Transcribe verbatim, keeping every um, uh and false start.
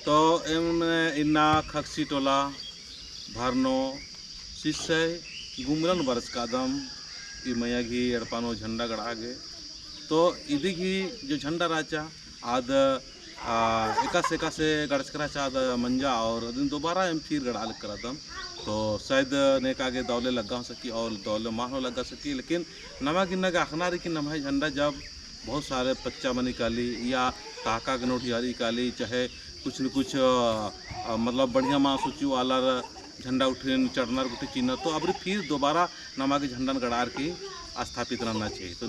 तो एम इन्ना खक्सी टोला भरनो सिस्सई गुमलन बरचकादम ई मया गही एड़पा नू झंडा गड़आ गे। तो इदी गही जो झंडा रहचा आद, आ, एकासे एकासे गड़चका रहचा आद मंजा और अदिन दोबारा एम फिर गड़आ लगदम। तो शायद नेका गे दौले लग्गा हो सकी और दौले मा हो लग्गा सकी, लेकिन नमा गे इन्ना गे अख़ना रई कि नम्है झंडा जब बहुत सारे पच्चा मनी काली या ताका गे नोटियारी काली, चाहे कुछ न कुछ, अ, अ, मतलब बढ़िया मा सोची आलर झंडा उठिन चढ़नर गुट्ठी चिन्ह, तो अबरी फिर दोबारा नमा गे झंडन गड़ार की स्थापित रहना चाहिए। तो